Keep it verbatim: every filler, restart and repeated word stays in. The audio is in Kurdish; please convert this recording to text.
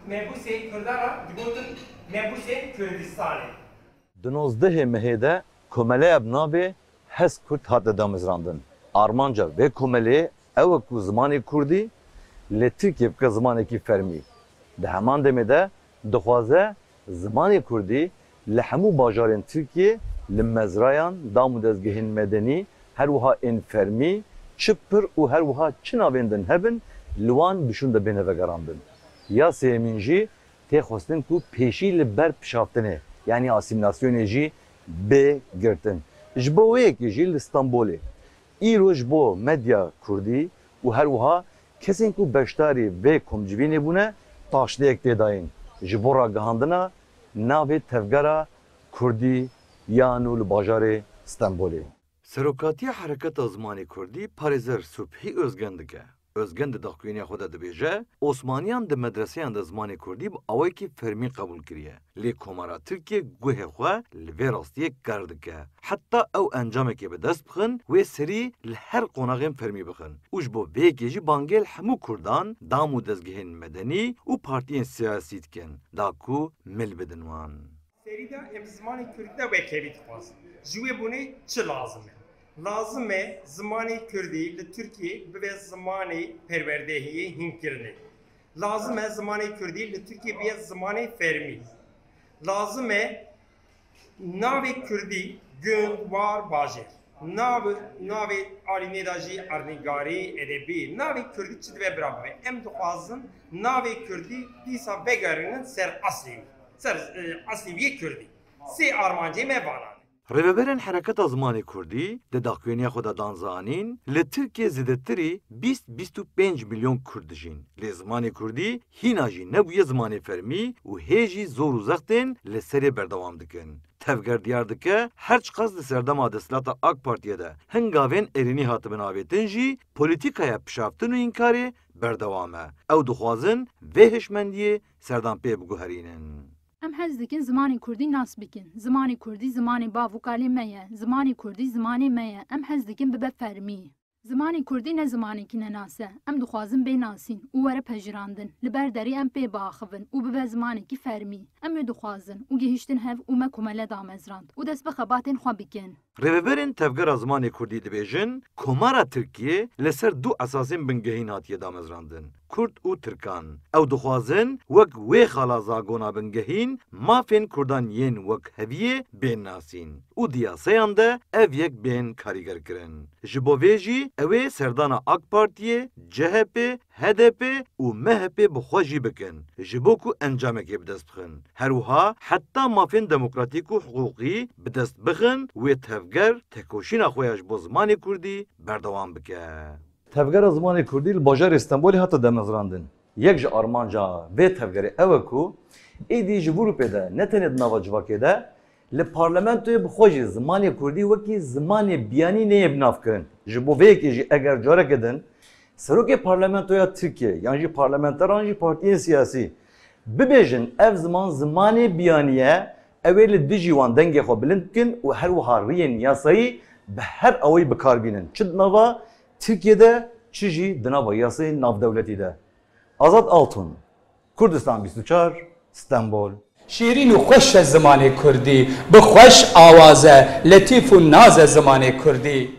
Mebûsê Kurdan re digotin Mebûsê Kurdistanê. Di nozdehê mehê de komeleya bi navê Hez Kurd hate damezrandin. Armanca vê komeleyê ew e ku zimanê kurdî li Tirkiyê bike zimanekî fermî. Di heman demê de dixwaze zimanê kurdî li hemû bajarên Tirkiyê, li mezrayan, dam û dezgehên medenî, her wiha ên fermî, çi pir û her wiha çi navên din hebin, li wan bi şûn de bêne vegerandin. Ya sêyemîn jî tê xwestin ku pêşî li ber pişaftinê, yanî asîmîlasyonê jî bê girtin. Ji bo wê yekê jî li Stenbolê îro ji bo medya kurdî û her wiha kesên ku beşdarî vê komcivînê bûne, taşteyek tê dayîn ji bo ragihandina navê tevgera kurdî ya nû li bajarê Stenbolê. Serokatiya Hereketa Zimanê Kurdî parêzer Subhî Ozgen dike. Ozgen di daxuyaniya xwe de dibêje, Osmaniyan di medreseyan de zimanê kurdî bi awayekî fermî qebûl kiriye. Lê Komara Tirkiye guhê xwe li vê rastiyê ker dike. Heta ew encamekê bi dest bixin, wê serî li her qonaxên fermî bixin û ji bo vê yekê jî bangê li hemû kurdan, dam û dezgehên medenî û partiyên siyasî dikin, da ku mil bidin wan. Serî de em zimanê kurdî de wekevî dixwazin. Ji wê bûnê çi lazim e? Lazim e zimanê kurdî li Tirkiyê bibe zimanê perwerdehiyê hînkirinê. Lazim e zimanê kurdî li Tirkiyê bibe zimanê fermî. Lazim e navê kurdî gund, war, bajêr, nav, navê alînê de jî ernîgarî, edebî, navê kurdî çi dibe bira bibe. Em dixwazin navê kurdî dîsa vegerînin ser eslê wî, ser, e, eslê wî yê kurdî. Sê armancê me vana ne. Rêveberên Hereketa Zimanê Kurdî di daxuyaniya xwe de dan zanîn, li Tirkiyê zêdetirî bîst, bîst û pênc milyon kurd dijîn. Lê zimanê kurdî hîna jî nebûye zimanê fermî û hê jî zor û zextên li serê berdewam dikin. Tevger diyar dike, her çiqas di serdema desthilata AK Partiyê de hin gavên erênî hatibin avêtin jî, polîtîkaya pişaftin û înkarê berdewam e. Ew dixwazin vê hişmendiyê serdan pê biguherînin. Em hez dikin zimanê kurdî nas bikin. Zimanê kurdî zimanê bav û kalê me ye. Zimanê kurdî zimanê me ye. Em hez dikin bibe fermî. Zimanê kurdî ne zimanekî nenas e. Em dixwazin bê nasîn û were pejirandin. Li ber derî em pê biaxivin û bibe zimanekî fermî. Em wê dixwazin û gihiştin hev û me komele damezrand û dest bi xebatên xwe bikin. Rêveberên Tevgera Zimanê Kurdî dibêjin, Komara Tirkiyê li ser du esasên bingehîn hatiye damezrandin, kurd û tirkan. Ew dixwazin wek wê xala zagona bingehîn mafên kurdan yên wekheviyê bên nasîn û di yasayan de ev yek bên karîgerkirin. Ji bo vê jî ew ê serdana AK Partiyê, CHP, HDP û MHP bi xwe jî bikin, ji bo ku encamekê bi dest bixin. Her wiha heta mafên demokratîk û hiqûqî bi dest bixin, wê tevger tekoşîna xwe ya ji bo zimanê kurdî berdewam bike. Tevgera Zimanê Kurdî li bajarê Stenbolê hate damezrandin. Yek ji armanca vê tevgerê ew e ku êdî ji vî rûpê de ne tenê di nava civakê de, li parlamentoyê bi xwe jî zimanê kurdî wekî zimanê biyanî neyê binavkirin. Ji bo vê yekê jî eger careke din serokê parlamentoya Tirkiyê yan jî parlamenteran jî partiyên siyasî bibêjin ev ziman zimanê biyanî ye, ew ê li dijî wan dengê xwe bilind bikin û her wiha riyên yasayî bi her awayî bi kar bînin. Çi di nava Tirkiyê de, çi jî di nava yasayên navdewletî de. Azad Altun, Kurdistan bîst û çar, Stenbol. Şîrîn û xweş e zimanê kurdî, bi xweş awaz e, letîf û naz e zimanê kurdî.